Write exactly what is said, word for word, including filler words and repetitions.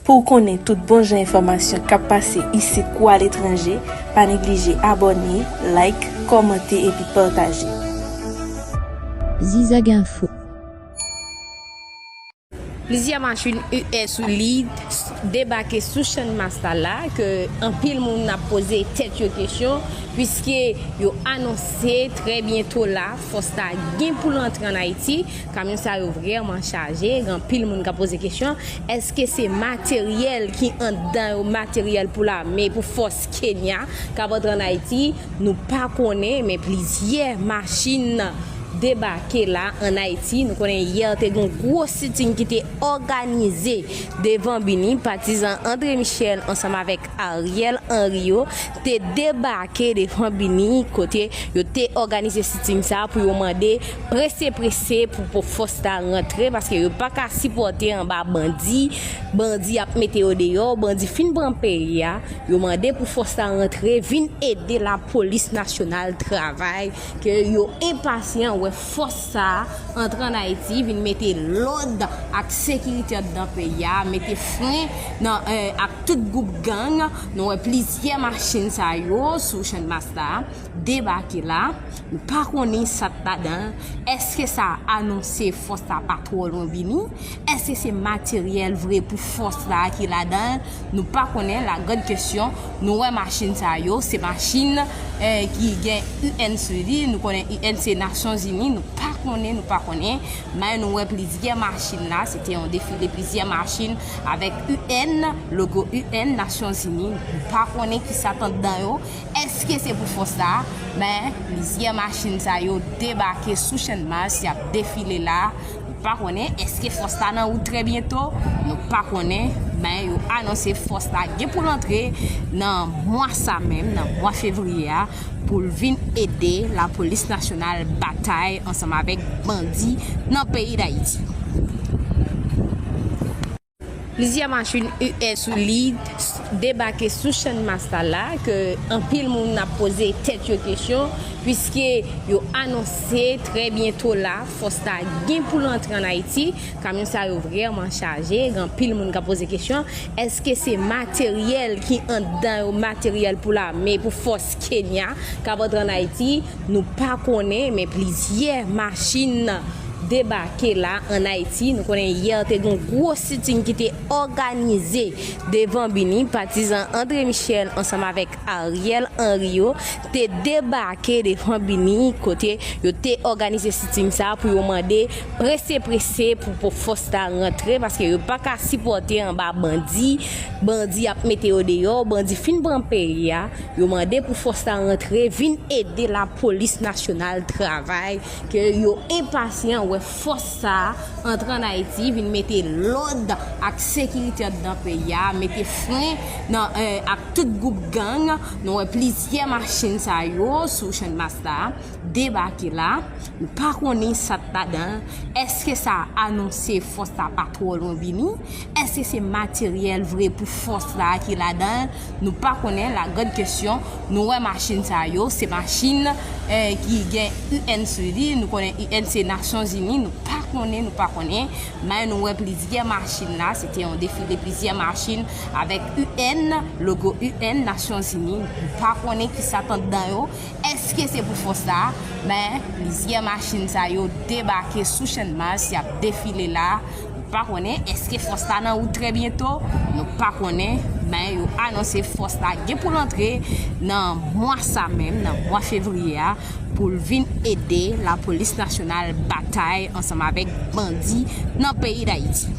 Pou w konnen tout bon jan enfòmasyon k ap pase isit kou aletranje, pa neglije abòne, like, kòmante epi pataje. Zizag Info. Plizyè machin U S ou li debake sou Channmas la, ke anpil moun ap poze tèt yo kesyon, piske yo anonse trè byento la, fòs la gen pou l antre ann Ayiti. Kamyon sa yo vrèman chaje, gen anpil moun k ap poze kesyon, èske se materyèl ki anndan yo, materyèl pou lame, pou fòs Kenya k ap antre ann Ayiti? Nou pa konnen, men plizyè machin debake la ann Ayiti. Nou konnen yè te gen yon gwo sitin ki te òganize devan BINUH. Patizan André Michel ansanm avèk Ariel Henry yo te debake devan BINUH, kote yo te òganize sitin sa pou yo mande prese prese pou, pou fòs la rantre, paske yo pa ka sipòte anba bandi. Bandi ap mete yo deyò, bandi fin pran peyi a. Yo mande pou fòs la rantre, vin ede lapolis nasyonal travay, ke yo enpasyan wè fòs sa a antre ann Ayiti, vin mete lòd ak sekirite anndan peyi a, mete fren nan, eh, ak tout gwoup gang. Nou wè plizyè machin sa yo sou Channmas la debake la. Nou pa konnen sa k ladan l. Èske sa anonse fòs la pa twò lwen vini? Èske se materyèl vre pou fòs la ki ladan l? Nou pa konnen, la grande question. Nou wè machin sa yo, se machin, eh, ki gen U N sou li. Nou konnen U N se Nasyonzini. Nou pa konnen, nou pa konnen. Men nou wè plizyè machin la. Se te yon defile plizyè machin avèk U N, logo U N, Nasyonzini. Nou pa konnen ki sa k anndan yo. Èske se pou fòs la? Men plizyè machin sa yo debake sou Channmas, y ap defile la. Nou pa konnen èske fòs la nan wout trè byento. Nou pa konnen, men yo anonse fòs la gen pou l antre nan mwa sa menm, nan mwa fevriye a, pou l vin ede lapolis nasyonal batay ansanm avèk bandi nan peyi Dayiti. Plizyè machin U S ou li debake sou Channmas la, ke anpil moun ap poze tèt yo kesyon, piske yo anonse trè byento la, fòs la gen pou l antre ann Ayiti. Kamyon sa yo vrèman chaje, gen anpil moun k ap poze kesyon, èske se materyèl ki anndan yo, materyèl pou lame, pou fòs Kenya k ap antre ann Ayiti? Nou pa konnen, men plizyè machin debake la ann Ayiti. Nou konnen yè te gen yon gwo sitin ki te òganize devan BINUH. Patizan André Michel ansanm avèk Ariel Henry yo te debake devan BINUH, kote yo te òganize sitin sa pou yo mande prese prese pou, pou fòs la rantre, paske yo pa ka sipòte anba bandi. Bandi ap mete yo deyò, bandi fin pran peyi a. Yo mande pou fòs la rantre, vin ede lapolis nasyonal travay, ke yo enpasyan wè fòs sa a antre ann Ayiti, vin mete lòd ak sekirite anndan peyi a, mete fren nan, eh, ak tout gwoup gang. Nou wè plizyè machin sa yo sou Channmas la debake la. Nou pa konnen sa k ladan l. Èske sa anonse fòs la pa twò lwen vini? Èske se materyèl vre pou fòs la ki ladan l? Nou pa konnen, la grande question. Nou wè machin sa yo, se machin, eh, ki gen U N sou li. Nou konnen U N se Nasyonzini. Nou pa konnen, nou pa konnen. Men nou wè plizyè machin la. Se te yon defile plizyè machin avèk U N, logo U N, Nasyonzini. Nou pa konnen ki sa k anndan yo. Èske se pou fòs la? Men plizyè machin sa yo debake sou Channmas, y ap defile la. Nou pa konnen èske fòs la nan wout trè byento. Nou pa konnen, men yo anonse fòs la gen pou l antre nan mwa sa menm, nan mwa fevriye a, pou l vin ede lapolis nasyonal batay ansanm avèk bandi nan peyi Dayiti.